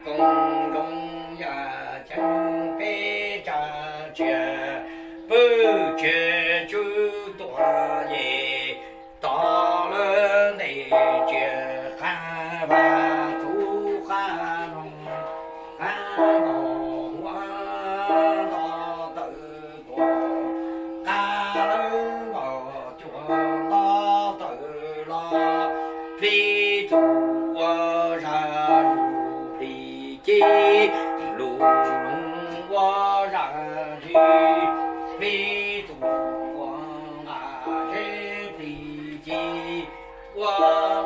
Koob zoo yaj ceeb peb tsa tsiaj pwj tsev tswb tuam yej, tod lawv ntes tsiaj qab vaj txuv qab noog, qab nkaus huab nto tawm tuaj, qab lawv nkaus cuaj nto tawm los, plib txuj ua zaj lug plib ci, lug loog ua zaj zis, plib txuj ua nqaj zeb plib ci, ua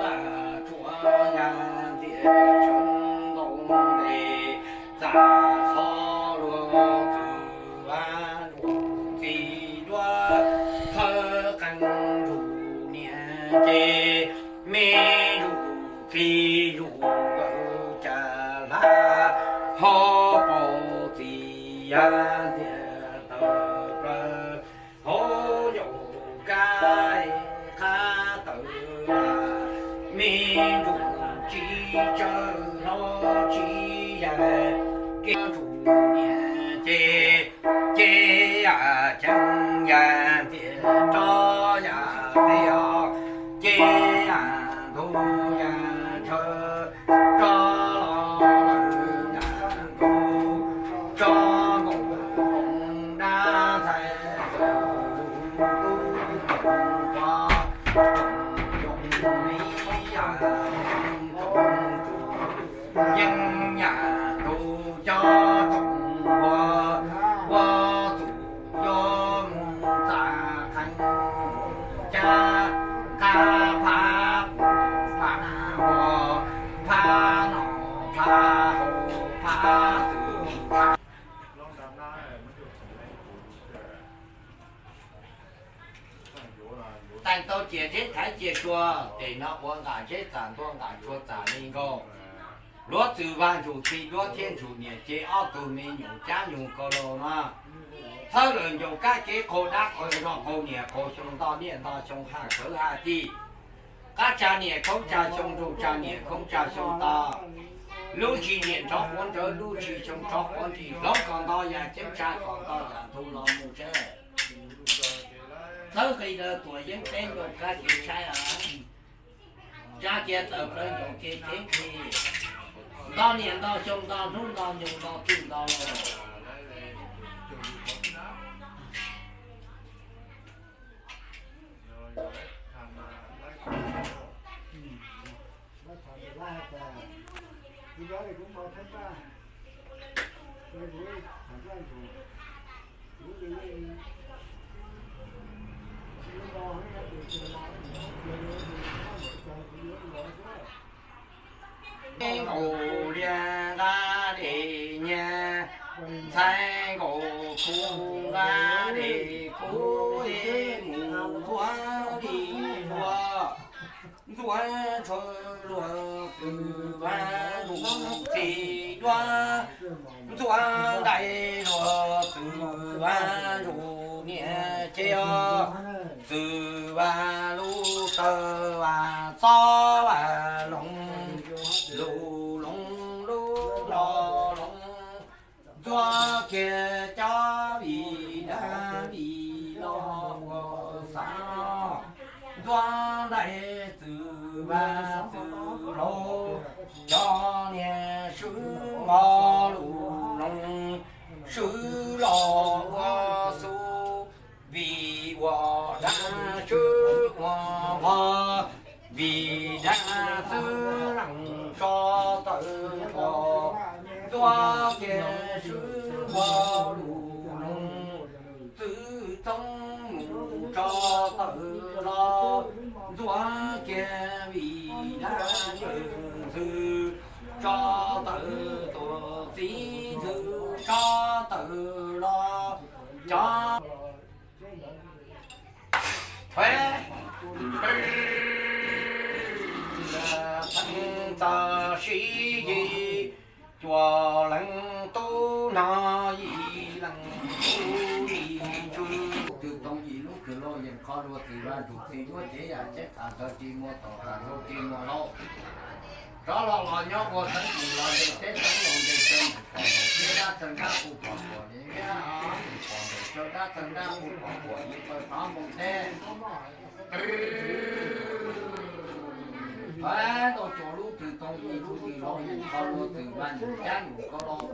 nqaj tsuag yaj ntxiag sawv ntoo ntes, txaj qhov luag txwv vaj ntsuj txiv duab, txhawb qeej ntsuj niam ces, me ntsuj txiv ntsuj nkawm cas hlab, hauv paus txiv yaj ntxiag tawm plaws, hauv ncauj kab qab tawm lag, me ntsuj txiv tsawv hlob txiv yaj, kev ntsuj niam ces, ces yaj ceeb yaj ntxiag rov yaj peb os, ces yaj ntug yaj tsawv rov los lawm yaj ntug, rov nkaus koom dab ntxhais txawm lug tub koom pog, tsoom zoo li yaj tsoom tsuj, yeej yaj ntug cov tsoom ua, ua txuj yuav mus txaj qeej cab, qab phab pum phab hua, phab noj phab haus phab txwv phab. Taag tau cia zeb thaiv cia tsua, tes no ua nqaj zeb txaj ntua nqaj tsua txaj li nkaus. Luag txwv vaj ntsuj txiv duab thiab ntsuj niam ces ob tug me nyuam cab nyuj kaus laus no, txhawb lawm ncauj kab kev qaug dab qaug zog qaug niam qaug xyoo nto niaj nto xyoo haj sawv haj tij. Qab tsa niam khoob tsa xyoo ntuj tsa niam khoob tsa xyoo to. Lub tsis niam nrov quav nrawv lub tsis xyoo nrov quav nris hloov kom nto yaj ceeb tsa kom nto yaj ntug los mus seb. Txhawb qis daws tuam yeeb teb ncauj kab kev tshaib os. Tsa cia tawm plaws ncauj kev ceeb qis. Nto niam nto xyoo nto hnub nto nyoog nto txwj nto los. Nkaus lias nqa dej nyag, ntxhais nkaus kuv nqa dej kuv, mus ntxuav li ua, ntxuav tshuaj luag txwv vaj ntsuj txiv duab, ntxuav ntais luag txwv vaj ntsuj niam ces os, txwv vaj lub taw vaj txob vaj loog, lub loog lub los loog, ntxuav kiag cov vij dab vij los ua xav, ntxuav ntais txwv vaj txwv laug, cov niag swb mos lub loog, swb los ua xub, vij ua dab swb ua npog, vij dab txwv leej tso tawm tuaj, ntxuav kiag swb ua lub loog, txwv txoob mus tso tawm los, ntxuav kiag vij dab ntxwg ntxwg tso tawm tuaj, txiv ntxwg tso tawm los, cov txheeb txoj sib yig, cuaj leeg tub no yim leej tub yim tswv. Twg too yim lub kws lauj yeej qhov dua txiv vaj ntsuj txiv duab cev yam ceeb qas ntawd ris muag tom qas nraug ris muag lauj. Rov los los nyob ua xeeb tus los ntes teb xeeb los ntes chaw, mus pom ntaus teb dab txeeg dab qus pom kuam li liab, mus pom ntaus chaw dab txeeg dab qus pom kuam li pawg hnov npoo teb. Ntau tsuas lub twg tau ib lub twg los yus kho luag txwm vas yus cab yus kho los,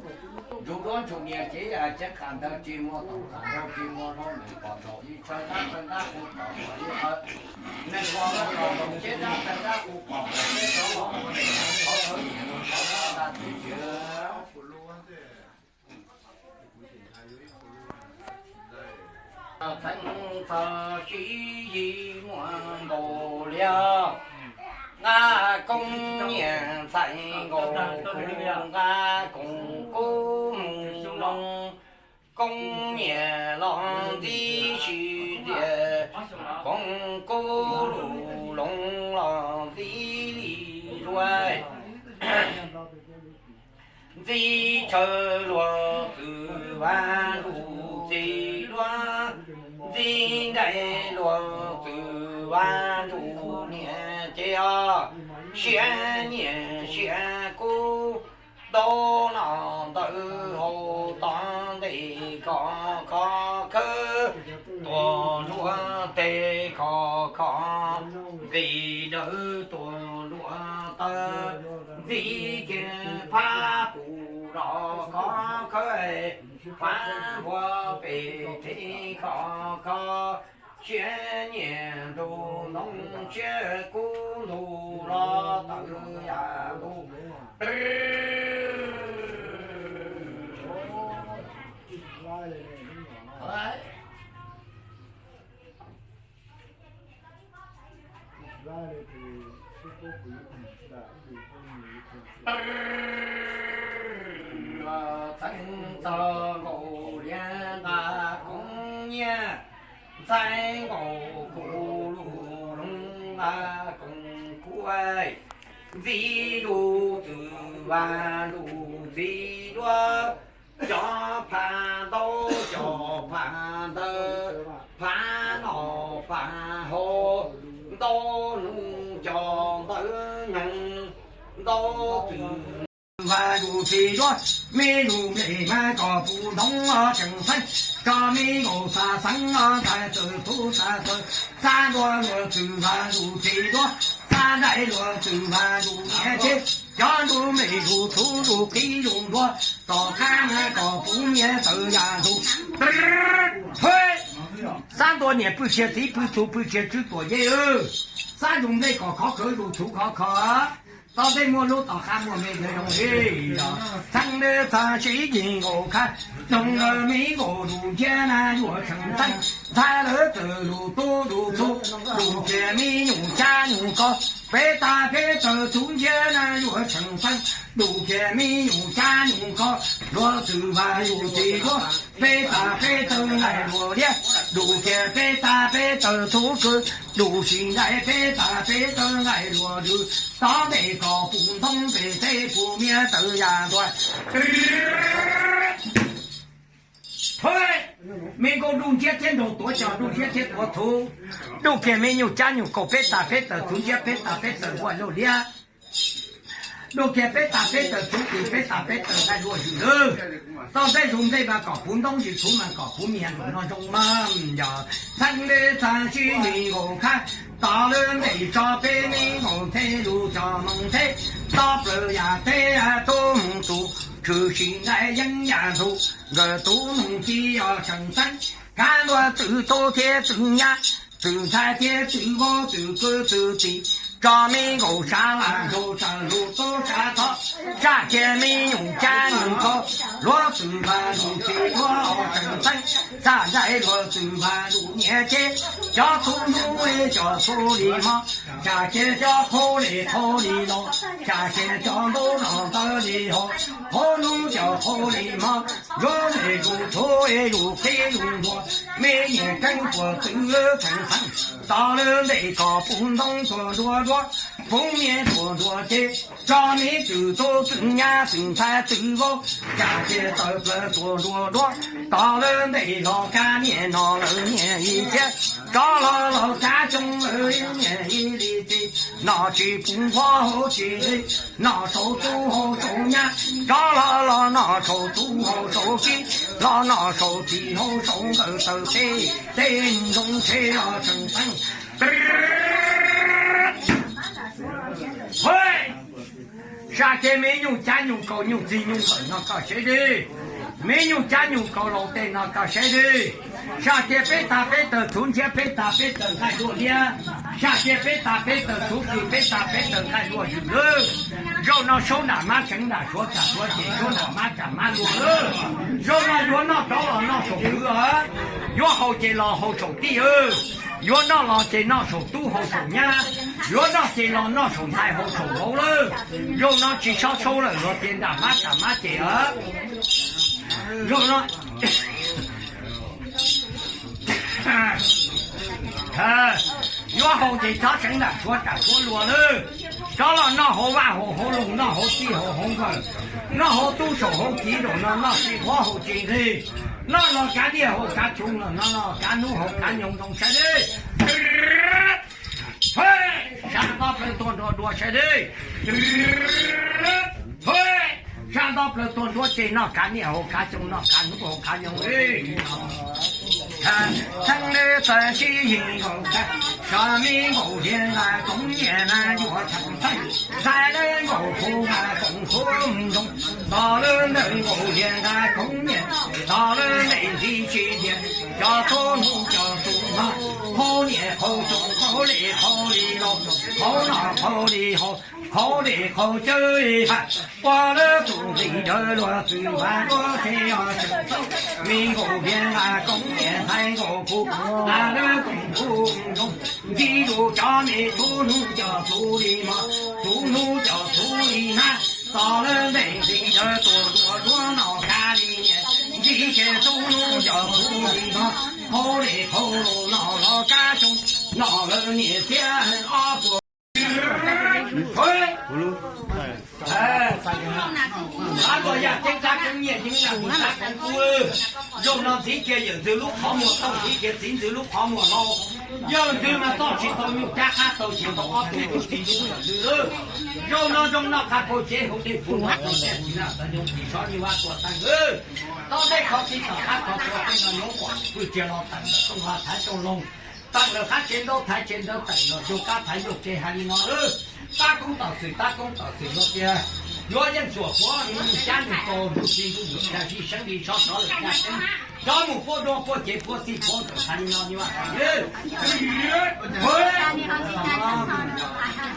ntsuag duab ntsuag nias ces yam ceeb qas ntawd tsis muaj tau qas ntawd tsis muaj los nws pom ntaus ib chaw dab txeeg dab qus pom kuam li pawg, nws pom ntaus teb dab txeeg dab qus pom kuam li rov los ua li qhov tawv niam qhov tawv tag tib si. Txheeb txog sib yig muaj npaum li os, nqa koob nyiam ntxhais nkaus kuv, nqa koom kub mus loo, koob nyiam los ntxib sib tias, koom kub lus loo los ntxib li duab. Ntxib chaw luag txwm vas ntuj txiv duab, ntxib nraim luag txwm vas ntuj niam ces os, siab nyiam siab kub, ntaub no ntawd hau tod ntes kho kho khawb, tuaj nruab teb kho kho nqis dawb tuaj nruab taw, ntxib kiag phab pum los kho khawb, phab npua pem rhe kho kho, siab nyiam ntuj ntoo siab kub ntuj los tawm yam ntuj. Txheeb txog nkaus liab nqa koob nyiam, ntxhais nkaus kuv lus loo nqa koom kub, ntxib ntuj txwm vas ntuj txiv duab, cov phaj ntaub cov phaj ntawv, phaj noj phaj haus, ntau nus cov ntawv nyoog, ntau txwm vas ntuj txiv duab, me nus nplej mas kom puv ntoo tseem xeeb, tso me nkaus xa xeeb ntxhais txawm txhuv xa txawm, xa ntua luag txwm vas ntuj txiv duab, xa nraim luag txwm vas ntuj niam ces, cov ntuj nplej ntuj txhuv ntuj qhib ntuj ntuag, tom qab mas kom puv niam tawm yam ntuj. Xab ntua niam pw tsia txiv pw txhuv pw tsia tswb tuam yej, xab ntuj nplej kom khov khawv ntuj txhuv khov kho. Tau tej muaj lub tom qab muaj me ntawd zoo li os. Txheeb lawv txog sib yig nkaus khab, zoo nkauj me nkaus ntuj nciab na yuav tseem xeeb, ntxhais lawv txawm ntuj tub ntuj txhuv, ntuj kiag me nyuam cab nyuam kho, peb tag peb taw txhuv nciab na yuav tseem xeeb, ntuj kiag me nyuam cab nyuam kho, luag txwm vas ntuj txiv duab, peb tag peb taw nqaij luag liab, ntuj kiag peb tag peb taw txhuv kws, ntuj sim nraim peb tag peb taw nqaij luag lwm, tod ntes kom puv ntoo pem teb puv niam tawm yam ntuj. Me nkauj ntuj nciab thiab nraug tuav cos ntuj nciab thiab tuav txhuv, ntuj kiag me nyuam cab nyuam kaus peb tag peb taw txhuv nciab peb tag peb taw nqaij luag liab, ntuj kiag peb tag peb taw txhuv kws peb tag peb taw nqaij luag lwm lawm. Tau tej zus nplej mas kom puv ntoo, zus txhuv mas kom puv niam ntuj no zoo mas yog. Txheeb lawv txog sib yig nkaus khab, tod lawv nplej tso peb me nkaus nthe lug cov moos nthe, tob plaws yam teb tub moos tus, tshwm sim nqaij yeeb yam ntug, nkawd tub moos ci yog tseem xeeb, khab ntua txwm tub thiab txwm nyab, txwm ntxhais thiab txwm vauv txwm kwv txwm tij, tso me nkaus sab lam nraug sab lug tub sab thov, sab kiag me nyuam cab nyuam kho, luag txwm vas ntuj txiv duab tseem xeeb, sab nraim luag txwm vas ntuj niam ces, cov txhuv hnub cov txhuv li hmo, sab kiag cov qhau li qhau li los, sab kiag cov ntaub los ntawd li hos, qhau hnub cov qhau li hmo, zus nplej zus txhuv zus qhib zus ntuag, me nyuam keeb puas txwm tseem xeeb, tod lawv ntes kom puv ntoo tuag ntuag duab. Phoov niam tuaj nruab ceg, tso me txwm tub txwm nyab txwm ntxhais txwm vauv, caj ces tawm plaws tuaj nruab duab, tod lawv ntej los kab niam no lawv niam ib txhiab, rov los los kab xyoo lawv niam ib li txi, noj tsis pub nquag haus tsis nqhis, noj saum tub haus saum nyab, rov los los noj saum tub haus saum kib, los noj saum txij haus saum nkawm taw teb, tej zoo ntshe los tseem teeb. Saj ces me nyuj cab nyuj kaus nyuj txig nyuj nkawm no koj saib deb, me nyuj cab nyuj kaus laus tej no koj saib deb. Saj ces peb tag peb tawg txhuv ntshiab peb tag peb tawg nqaij duaj liab, saj ces peb tag peb tawg txhuv kws peb tag peb tawg nqaij duaj zwm lawm. Zaum no suab nram mab tseev nram suav tsam suav ces suab nram mab tsam mab luaj lawm. Zaum no yuav noj rov los noj saum kwv, yuav haus ces los haus saum tij, yuav noj los ces noj saum tub haus saum nyab, yuav noj ces los noj saum ntxhais haus saum vauv lawm. Zaum no tsis txhob saub lawm los tias nram mab tsam mab ces. Zaum no yuav haus ces txhob tseev nram suav tsam suav luaj lawm. Rov los noj hauv vaj haus hauv loog, noj hauv txij haus hauv nkawm, noj hauv tub saum hauv kiv, zaum no noj tsis pub haus tsis nqhis, noj los kav liaj haus kav txhuv, los no los kav hnub haus kav nyoog zoo saib deb. Sab nto plaws tuaj nruab duab saib deb. Sab nto plaws tuaj nruab ceg, noj kav niaj haus kav xyoo, noj kav hnub haus kav nyoog. Txheeb lawv txawm sib yig nkaus tag, sov me nkaus liag nqa koov nyiaj na yuav txheej txheej, zais lawv nkaus phu nqa koom phu zoo, tos lawv ntawm nkaus liag nqa koov nyiaj, tos lawv ntawm ntxiv tsis tiag, cov tub hnub cov tub hmo, qhau niam qhau xyoo qhau li qhau li los, qhau noj qhau li haus, qhau li qhau cawv li haj, ua lawv tus nqi dawb luag txwv vaj luag tsev os tseem txawj, me nkaus liag nqa koov nyiaj ntxhais nkaus phu, nqa lawv koom phu zoo, ntxiv lus cov me tub hnub cov tub li hmo, tub hnub cov tub li hnab, tos lawv ntawm ntxiv dawb tuaj nruab duab noj kav li niam, ntxiv ces tub hnub cov tub li hmo, qhau li qhau los noj los kav xyoo, noj lawv niam txiab ob puas. Ab, luag yaj ceeb kab keeb nyiaj yeeb na mus sab koov kub, zaum no ntxiv kiag yawm ntxwg lub qhov muag tooj, ntxiv kiag txiv ntxwg lub qhov muag hlau. Yawm ntxwg mas txoj tsis tau nyuj cab qab tau tsis tau ob tug tub txiv tub yawm ntxwg lawm. Zaum no zoo noj qab khaub cev haus dej puas noj tau txiv na tau nyob tsis tsob nyuj vaj tuaj teeb lawm. Tau tej kho txiv tom qab kho txhua tej no nyob pom pw tsia los tawm ntawm tooj hla thaiv tooj loog, tawm lawm qab tsev ntaub thaiv tsev ntawd tawm los xyoo kab thaiv yog tsev hais li no lawm. Tab koob tom xwm tab koob tom xwm los tias yuav yeej tsuam puav cab nws tau ntuj tsis ntuj ntuj cag zij seeb li sov sov lawm caj seeb, cov mus puab dua puab cev puab txij puab nkawm hais li no li vaj.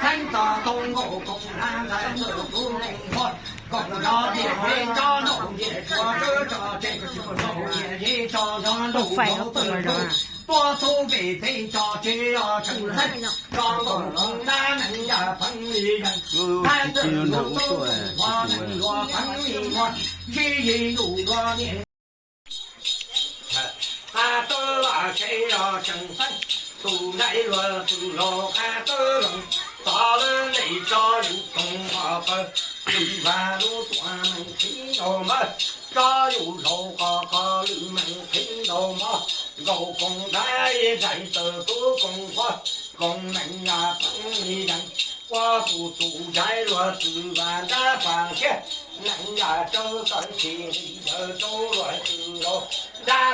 Txheeb txog tau nkaus koom hla ntxhais txawj tub koom phuaj, koom nrov tiam peb tsob nraug ntiag tsuas tso tseg, nraug ntiag tso nrov nraug nraug tawm nraug, tuaj txhub pem peb tso tseg os tseem txheeb, tso nkaus koom dab neeg yam pheej li yees, thab txawj tub koom phuaj neeg luag pheej li muag, sib yig ntuj luag niam. Qab tawb vaj tsev os tseem xeeb, tus ntxhais luag txwv laus qab tawb loog, tod lawv ntawm tso yus koom qhov pawg, txwv vaj lub tuam nees qhib nraug npawg, tso yus laus qhov qhov lwm nees qhib nraug mog, nkaus koom ntxhais ntxhais txawj tub koom phuaj, koom neeg yam pheej li yees, ua tus tus ntxhais luag txwv vaj nrab pas ntshiab, neeg yam tsawg tawm tsis li yawg rau luag txwv laus nrab pas